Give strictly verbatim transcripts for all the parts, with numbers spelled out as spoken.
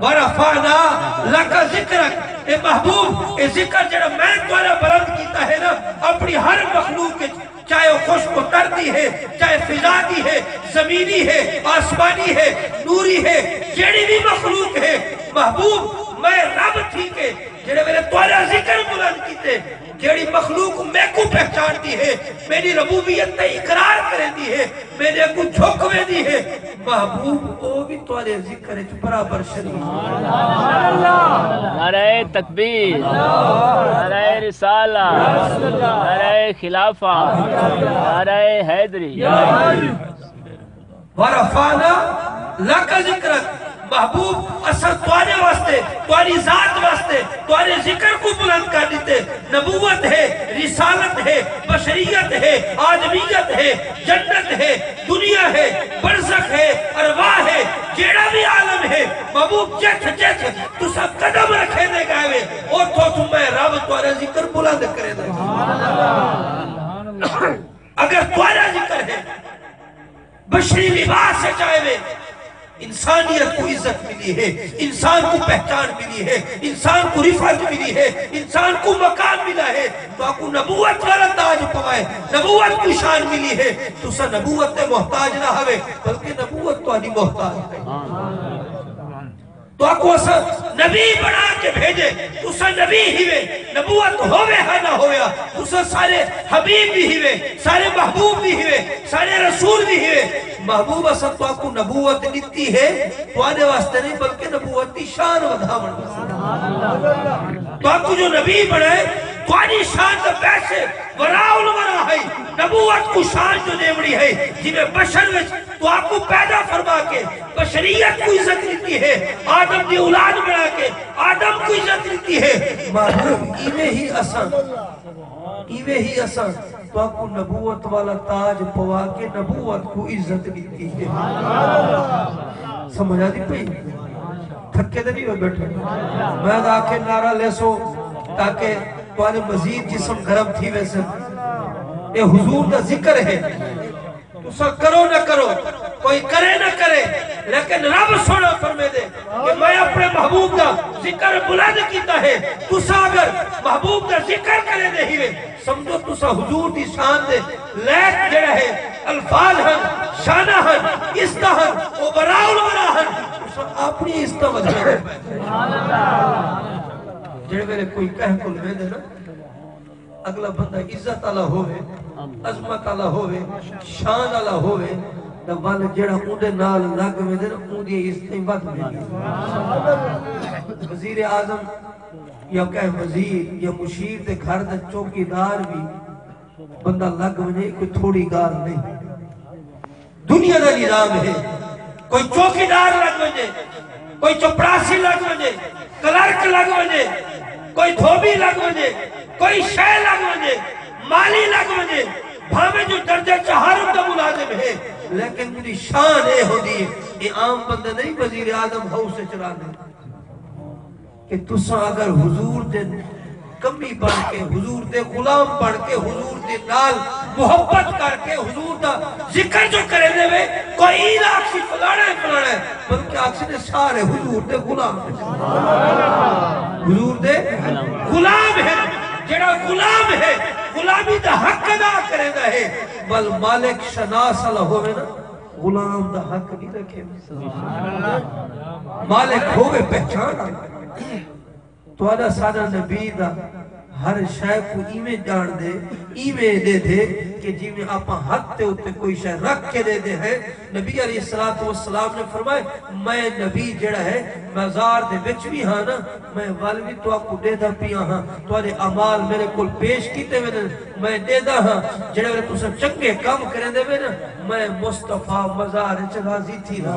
ورفعنا لک ذکرک، اے محبوب، اے ذکر جڑا میں تہاݙا بلند کیتا ہے نا، اپݨی ہر مخلوق وچ، چاہے او خشک و تر دی ہے، چاہے فضا دی ہے، زمینی ہے، آسمانی ہے، نوری ہے، جیڑھی وی مخلوق ہے، محبوب، میں رب تھی کے جیڑھے ویلے تہاݙا ذکر بلند کیتے، جیڑھی مخلوق میکوں پہچاݨدی ہے، میݙی ربوبیت تے اقرار کریندی ہے، میݙے اڳوں جھک ویندی ہے، محبوب، او وی تہاݙے ذکر وچ برابر شریک۔ نعرہ تکبیر، نعرہ رسالہ، نعرہ خلافہ، نعرہ حیدری۔ ورفعنا لک ذکرک، محبوب، اساں تہاݙے واسطے، تہاݙی ذات واسطے، تہاݙے ذکر کوں بلند کر ݙتے۔ نبوت ہے، رسالت ہے، بشریت ہے، آدمیت ہے، جنت ہے، دنیا ہے، برزخ ہے، ارواح ہے، جیڑھا وی عالم ہے، محبوب، جتھ جتھ تساں قدم رکھیندے ڳئے وے، اوتھوں توں میں رب تہاݙا ذکر بلند کریندا۔ اگر تہاݙا ذکر ہے، بشری لباس وچ آئے وے، انسانیت کوں عزت ملی ہے، انسان کوں پہچان ملی ہے، انسان کوں رفعت ملی ہے، انسان کوں مقام ملا ہے، تہاکوں نبوت والا تاج پوائے، نبوت کوں شان ملی ہے۔ تساں نبوت دے محتاج نہ ہوے، بلکہ نبوت تہاݙی محتاج ہے۔ تہاکوں اساں نبی بݨا کے بھیڄے، تساں نبی ہیوے، نبوت ہووے ہا نہ ہویا، تساں ساݙے حبیب وی ہیوے، ساݙے محبوب وی ہیوے، ساݙے رسول وی ہیوے۔ محبوب، اساں تہاکوں نبوت ݙتی ہے، تہاݙے واسطے نہیں، بلکہ نبوت دی شان ودھاوݨ واسطے۔ تہاکوں جو نبی بݨائے، تہاݙی شان دا پیسے وراء الورا ہے، نبوت کوں شان جو ݙیوݨی ہے، جیویں بشر وچ تہاکوں پیدا فرما کے بشریت کوں عزت ݙتی ہے، آدم دی اولاد بݨا کے آدم کوں عزت ݙتی ہے۔ محبوب، ایویں ہی اساں، ایویں ہی اساں تہاکوں نبوت والا تاج پوا کے نبوت کوں عزت ݙتی ہے۔ سمجھ آندی پئی؟ تھکے تے نہیں ہوئے ٻیٹھے؟ میں تاں آکھے نعرہ لیسو تاکہ تہاݙے مزید جسم گرم تھی ویسن۔ اے حضور دا ذکر ہے۔ تساں کرو نہ کرو، کوئی کرے نہ کرے، لیکن رب سوہݨا فرمیندے کہ میں اپݨے محبوب دا ذکر بلند کیتا ہے۔ تساں اگر محبوب دا ذکر کریندے ہیوے، سمجھو تساں حضور دی شان دے لائق جیڑھا ہے، الفاظ ہن، شاناں ہن، عزتاں ہن، او وراء الورا ہن، تساں اپݨی عزتاں ودھا۔ جیڑھے ویلے کوئی کہیں کول ویندے نا، اگلا بندہ عزت آلا ہووے، عظمت آلا ہووے، شان آلا ہووے، تاں ول جیڑھا اوندے نال لڳ ویندے نا، اوندیاں عزتیں ودھ ویندین۔ وزیر اعظم یا کہیں وزیر یا مشیر دے گھر دا چوکیدار وی بندہ لڳ ونڄے، کوئی تھوڑی ڳالھ نہیں۔ دنیا دا نظام ہے، کوئی چوکیدار لڳ ونڄے، کوئی چپڑاسی لڳ ونڄے، کلرک لڳ ونڄے، کوئی دھوبی لڳ ونڄے، کوئی شے لڳ ونڄے، مالی لڳ ونڄے، بھاویں جو درجہ چہارم دا ملازم ہے، لیکن اوندی شان اے ہوندی ہے، اے عام بندہ نہیں وزیر اعظم ہاؤس وچ رہندے۔ کہ تساں اگر حضور دے کمی بݨ کے، حضور دے غلام بݨ کے، حضور دے نال محبت کر کے، حضور دا ذکر جو کریندے وے، کوئی ایں نہ آکھسی فلاݨا ہے، فلاݨا ہے، بلکہ آکھسی نے سارے حضور دے غلام ہیں۔ حضور دے غلام ہیں۔ جڑا غلام ہے، غلامی دا حق ادا کریندا ہے، ول مالک شناس والا ہووے نا، غلام دا حق نہیں رکھے۔ مالک ہووے پہچان آلا۔ تہاݙا ساݙا نبی دا ہر شے کوں ایویں ڄاݨدے، ایویں ݙیدھے کہ جیویں آپاں ہتھ دے اتے کوئی شے رکھ کے ݙیدھے ہیں۔ نبی علیہ الصلوۃ والسلام نے فرمایا، میں نبی جڑا ہے بازار دے وچ وی ہاں نا، میں ول وی تہاکوں ݙیدھا پیا ہاں، تہاݙے اعمال میرے کول پیش کیتے ویندن۔ میں ݙیہدا ہاں، جیڑھے ویلے تساں چنڳے کم کریندے وے نا، میں مصطفیٰ مزار اچ راضی تھیندا۔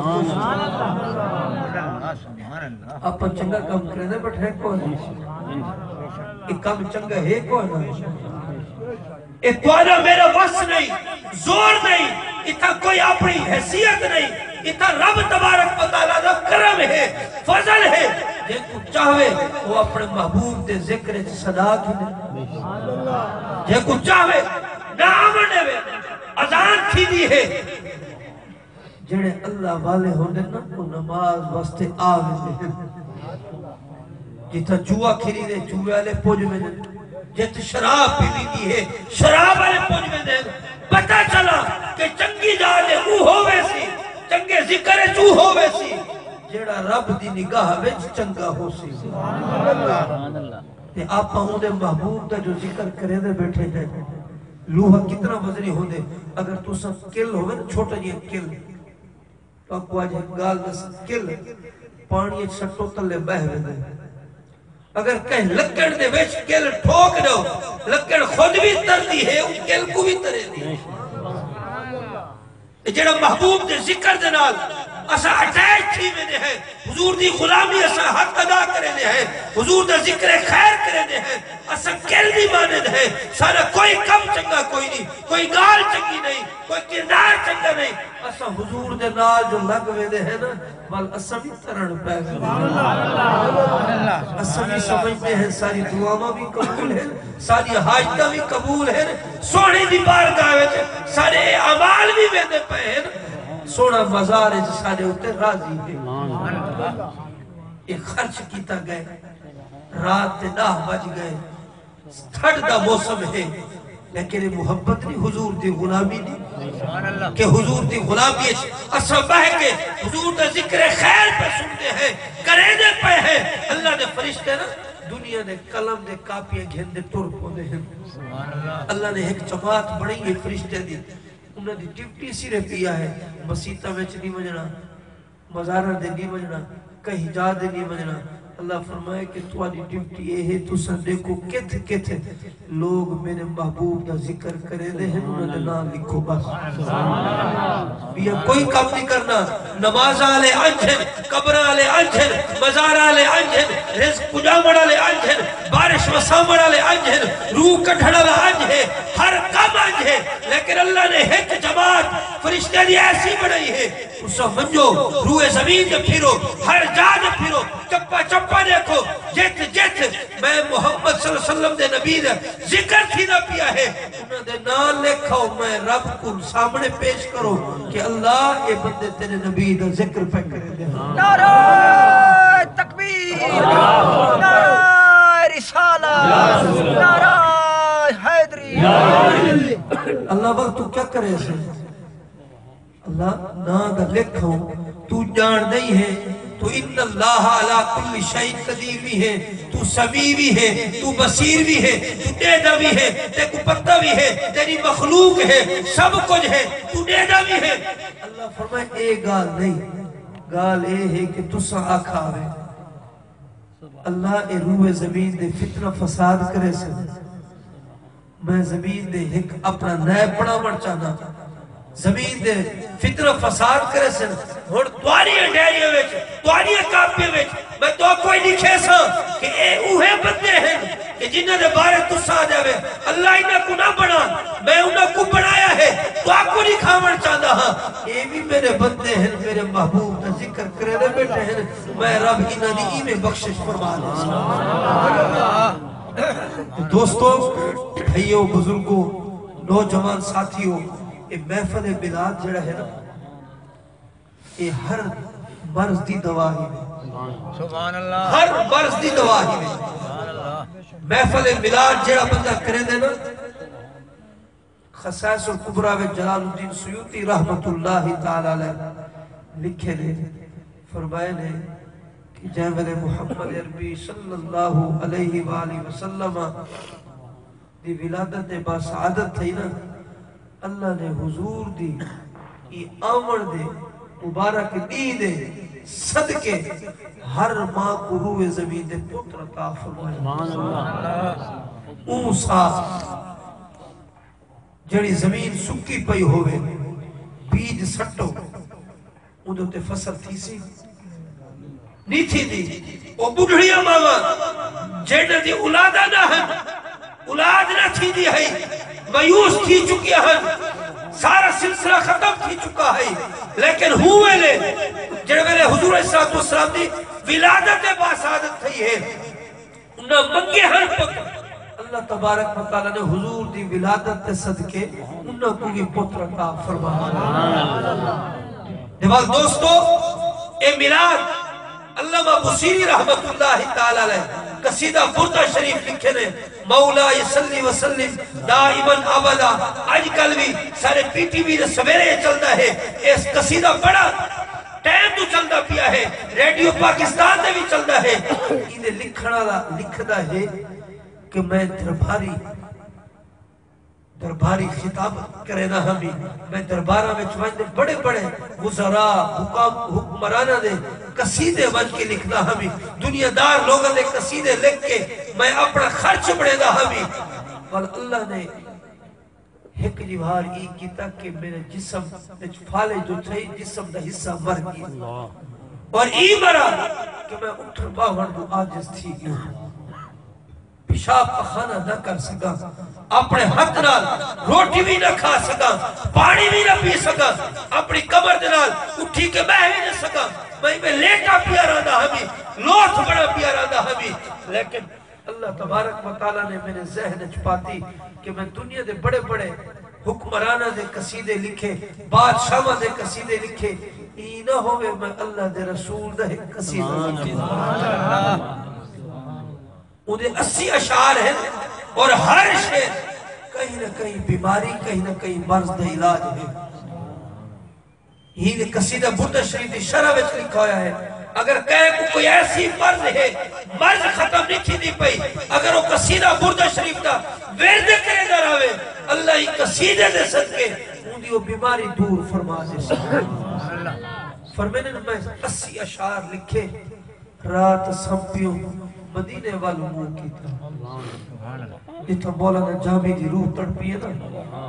آپاں چنڳا کم کریندے، بٹ ہے کوئی نہ۔ اے کم چنڳا ہے کوئی نہ۔ اے تہاݙا میݙا وس نہیں، زور نہیں، اتھاں کوئی اپݨی حیثیت نہیں۔ اتھاں رب تبارک و تعالیٰ دا کرم ہے، فضل ہے۔ جیکوں چاہوے، او اپݨے محبوب دے ذکر اچ صدا گھنے۔ جیکوں چاہوے، نہ آوݨ ݙیوے۔ اذان تھیندی ہے۔ جیڑھے اللہ والے ہوندن نا، او نماز واسطے آ ویندے ہن۔ جتھاں جوا کھیݙیندے، جوئے آلے پڄ ویندن۔ جتھ شراب پی ویندی ہے، شراب آلے پڄ ویندے ہن۔ پتہ چلا کہ چنڳی ذات ہے، اوہو ویسی، چنڳے ذکر اچ اوہو ویسی، جیڑھا رب دی نگاہ وچ چنڳا ہوسی۔ تے آپاں اوندے محبوب دا جو ذکر کریندے ٻیٹھے ہیں، لوہا کتنا وزنی ہوندے۔ اگر تساں کل ہووے نا، چھوٹا جیہا کل، تہاکوں اڄ ہک ڳالھ ݙساں، کل پاݨی اچ سٹو، تلے ٻہہ ویندے۔ اگر کہیں لکڑ دے وچ کل ٹھوک ݙیو، لکڑ خود وی تردی ہے، اوں کل کوں وی تریندی ہے۔ تے جیڑھا محبوب دے ذکر دے نال اساں اٹیچ تھی ویندے ہیں، حضور دی غلامی اساں حق ادا کریندے ہیں، حضور دا ذکر خیر کریندے ہیں، اساں کل دی مانند ہیں، ساݙا کوئی کم چنڳا کوئی نہیں، کوئی ڳالھ چنڳی نہیں، کوئی کردار چنڳا نہیں۔ اساں حضور دے نال جو لڳ ویندے ہیں نا، ول اساں وی ترݨ پئے ویندے ہیں۔ اساں وی سمجھدے ہیں ساݙی دعاواں وی قبول ہیں، ساݙیاں حاجتاں وی قبول ہیں، سوہݨے دی بارگاہ وچ ساݙے اے اعمال وی ویندے پئے ہیں۔ سوہݨا مزار اچ ساݙے اتے راضی ہے۔ اے خرچ کیتا ڳئے، رات دے ݙاہ وڄ ڳئے، ٹھڈ دا موسم ہے، لیکن اے محبت نہیں، حضور دی غلامی نہیں۔ کہ حضور دی غلامی اچ اساں ٻہہ کے حضور دا ذکر خیر پہ سݨدے ہیں، کریندے پئے ہیں۔ اللہ دے فرشتے نا دنیا دے قلم دے کاپیاں گھن دے ٹر پوندے ہیں۔ اللہ نے ہک جماعت بݨائی ہے فرشتیاں دی، انہاں دی ڈیوٹی صرف ایہا ہے، مسیتاں وچ نہیں ونڄݨا، مزاراں دے نہیں ونڄݨا، کہیں جا دے نہیں ونڄݨا۔ اللہ فرمائے کہ تہاݙی ڈیوٹی اے ہے، تساں ݙیکھو کتھ کتھ لوگ میݙے محبوب دا ذکر کریندے ہن، انہاں دے ناں لکھو بس۔ ٻیا کوئی کم نہیں کرنا۔ نمازاں آلے انج ہن، قبراں آلے انج ہن، مزاراں آلے انج ہن، رزق پڄاوݨ آلے انج ہن، بارش وساوݨ آلے انج ہن، روح کڈھݨ آلا انج ہے، ہر کم انج ہے، لیکن اللہ نے ہک جماعت فرشتیاں دی ایسی بݨائی ہے۔ تساں ونڄو، روئے زمین تے پھرو، ہر جاہ تے پھرو، چپا چپا ݙیکھو، جتھ جتھ میں محمد صلی اللہ علیہ وسلم دے نبی دا ذکر تھیندا پیا ہے، انہاں دے ناں لکھاؤ، میں رب کوں سامݨے پیش کرو کہ اللہ، اے بندے تیݙے نبی دا ذکر پئے کریندے ہن۔ نعرہ تکبیر، نعرہ رسالت، نعرہ حیدری۔ اللہ وقت تو کیا کرے سے؟ اللہ ناں دا لکھ ہوں، تو ڄاݨدا ہی ہے، تو ان اللہ علی کل شیء قدیر وی ہے، تو سمیع وی ہے، تو بصیر وی ہے، تو ݙیہدا وی ہے، تیکوں پتہ وی ہے، تیݙی مخلوق ہے، سب کجھ ہے، تو ݙیہدا وی ہے۔ اللہ فرمائے، اے ڳالھ نہیں، ڳالھ اے ہے کہ تساں آکھا وے، اللہ اے روئے زمین دے فتنہ فساد کریسن۔ میں زمین دے ہک اپݨا نائب بݨاوݨ چاہنداں۔ زمین دے فتنہ فساد کریسن۔ ہݨ تہاݙیاں ڈائریاں وچ، تہاݙیاں کاپیاں وچ میں تہاکوں ݙکھیساں کہ اے اوہے بندے ہن کہ جنہاں دے بارے تساں آہدے وے، اللہ انہاں کوں نہ بݨا، میں انہاں کوں بݨایا ہے، تہاکوں ݙکھاوݨ چاہندا ہاں۔ اے وی میݙے بندے ہن، میݙے محبوب دا ذکر کریندے ٻیٹھے ہن۔ میں رب انہاں دی ایویں بخشش فرما ݙے۔ دوستو، بھائیو، بزرگو، نوجوان ساتھیو، اے محفل میلاد جڑا ہے نا، اے ہر مرض دی دوا ہی ہے۔ سبحان اللہ۔ ہر مرض دی دوا ہی ہے۔ سبحان اللہ۔ محفل میلاد جڑا بندہ کریندے نا، خصائص الکبریٰ وچ جلال الدین سیوطی رحمۃ اللہ تعالیٰ علیہ لکھے نے، فرمائے نے کہ جیں ویلے محمد عربی صلی اللہ علیہ وآلہ وسلم دی ولادت باسعادت تھئی نا، اللہ نے حضور دی ای آوݨ دے مبارک ݙینہہ دے صدقے ہر ماں کوں روئے زمین دے پتر عطا فرمائے۔ سبحان اللہ۔ اوں سا جیڑھی زمین سکی پئی ہووے، بیج سٹو، اوندے اتے فصل تھیسی؟ نی تھیندی۔ او ٻڈھڑیاں ماواں جنہاں دی اولاداں نہ ہن، اولاد نہ تھیندی ہئی، مایوس تھی چکیاں ہن، سارا سلسلہ ختم تھی چکا ہئی، لیکن ہوں ویلے، جیڑھے ویلے حضور علیہ الصلوۃ والسلام دی ولادت باسعادت تھئی ہے، انہاں منگے ہن پتر۔ اللہ تبارک و تعالیٰ نے حضور دی ولادت دے صدقے انہاں کوں وی پتر عطا فرمایا۔ تے ول دوستو، اے میلاد علامہ بوصیری رحمت اللہ تعالی علیہ قصیدہ بردہ شریف لکھے نے، مولا صلی وسلم دائما ابدا۔ اج کل بھی سارے پی ٹی وی دے سویرے یہ چلدا ہے، اس قصیدہ بڑا ٹائم تو چلدا پیا ہے، ریڈیو پاکستان دے بھی چلدا ہے۔ ایندے لکھن والا لکھدا ہے کہ میں درباری درباری خطاب کریندا ہاں بھی۔ میں درباراں وچ ونج تے بڑے بڑے وزراء، حکام، حکمراناں دے قصیدے ونج کے لکھدا ہاں بھی۔ دنیا دار لوگاں دے قصیدے لکھ کے میں اپنا خرچ بڑھیندا ہاں بھی۔ ول اللہ نے ہک جی وار ای کیتا کہ میرے جسم وچ فالج جو تھئی، جسم دا حصہ مر گیا۔ اور ای مرا کہ میں اٹھن باہن تو عاجز تھی گیا۔ پیشاب پخانہ نہ کر سکاں، اپنے ہتھ نال روٹی وی نہ کھا سکاں، پانی وی نہ پی سکاں، اپنی کمر دے نال اٹھی کے بہہ وی نہ سکاں۔ میں میں لیٹا پیا رہندا ہمی، لوتھ بڑا پیا رہندا ہمی۔ لیکن اللہ تبارک و تعالیٰ نے میرے ذہن وچ پاتی کہ میں دنیا دے بڑے بڑے حکمراناں دے قصیدے لکھے، بادشاہاں دے قصیدے لکھے، ای نہ ہووے میں اللہ دے رسول دا ہک قصیدہ لکھاں۔ اوندے اسی اشعار ہن، اور ہر شعر کہیں نہ کہیں بیماری، کہیں نہ کہیں مرض دا علاج ہے۔ ہی قصیدہ بردہ شریف دی شرح وچ لکھا ہویا ہے، اگر کہیں کو کوئی ایسی مرض ہے، مرض ختم نہیں تھیندی پئی، اگر وہ قصیدہ بردہ شریف دا ورد کریندا رہوے، اللہ ہی قصیدے دے صدقے اوندی وہ بیماری دور فرما دے۔ فرمیندے نے میں اسی اشعار لکھے، رات سمپیوں مدینے ول منہ کیتا، جتھاں مولانا جامی دی روح تڑپی ہے نا۔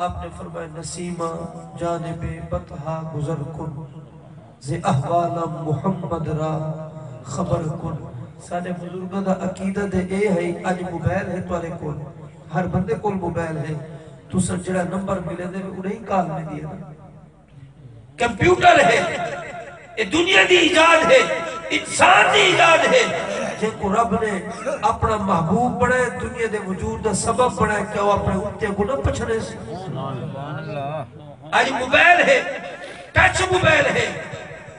آپ نے فرمایا، نسیماں جانب بطحا گزر کن، ز احوالم محمد را خبر کن۔ ساڈے بزرگاں دا عقیدہ تے اے ہے، اج موبائل ہے تہاڈے کول، ہر بندے کول موبائل ہے، تساں جڑا نمبر ملیندے وے انہی کال ویندی ہے نا۔ کمپیوٹر ہے، اے دنیا دی ایجاد ہے، انسان دی ایجاد ہے، جیں کو رب نے اپنا محبوب بنائے، دنیا دے وجود دا سبب بنائے، کیا وہ اپنے اتے کو نہ پچھنے سی؟ اج موبائل ہے، ٹچ موبائل ہے،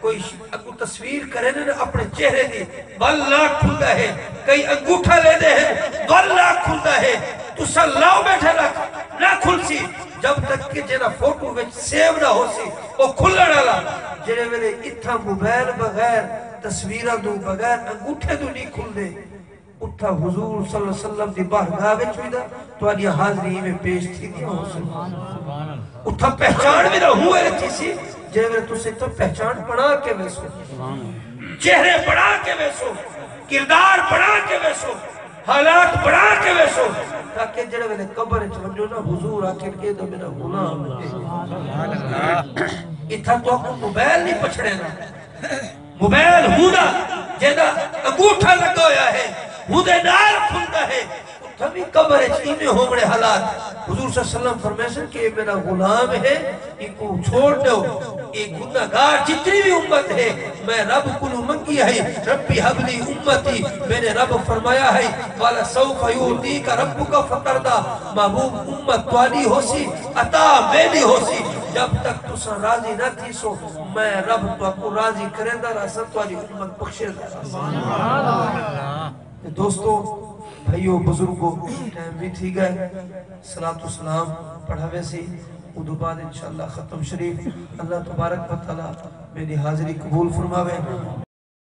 کوئی ش-، اگوں تصویر کرے نے اپنے چہرے دی، ول لاکھ کھلدا ہے، کئی انگوٹھا لیندے ہیں، ول لاکھ کھلدا ہے، تساں لاؤ بیٹھے لاکھ نہ کھلسی، جب تک کہ جیڑھا فوٹو وچ سیو نہ ہوسی، او کھلݨ والا۔ جیڑھے ویلے اتھاں موبائل بغیر، تصویراں دو بغیر، انگوٹھے دو نہیں کھلدے، اتھاں حضور صلی اللہ علیہ وسلم دی بارگاہ وچ وی تہاݙیاں حاضری ایویں پیش تھیندیاں ہوسن۔ اتھاں پہچان وی نہ ہووے تھیسی، جیڑھے ویلے تساں اتھاں پہچان بݨا کے ویسو، چہرے بݨا کے ویسو، کردار بݨا کے ویسو، حالات بݨا کے ویسو، تاکہ جیڑھے ویلے قبر وچ ونڄو نا، حضور آکھن، اے تاں میرا غلام ہے۔ اتھاں تہاکوں موبائل نہیں پچھڑیندا۔ موبائل ہوندا جیندا انگوٹھا لڳا ہویا ہے، ہوندے نال کھلدا ہے۔ اتھاں وی قبر وچ ایویں ہووݨے حالات۔ حضور صلی اللہ علیہ وسلم فرمیسن کہ اے میرا غلام ہے، ایکوں چھوڑ ݙیو، اے گنہگار جتنی وی امت ہے، میں رب کولوں منگی ہے، ربی حب لی امتی، میرے رب فرمایا ہے، ولسوف یعطیک ربک فترضی، محبوب امت تہاݙی ہوسی، عطا میݙی ہوسی، جب تک تساں راضی نہ تھیسو، میں رب تہاکوں راضی کریندا رہساں، تہاݙی امت بخشیندا رہساں۔ تے دوستو، بھائیو، بزرگو، ٹائم وی تھی ڳئے، صلاۃ و سلام پڑھاوے سی، اودوں بعد انشاءاللہ ختم شریف۔ اللہ تبارک و تعالیٰ میری حاضری قبول فرماوے۔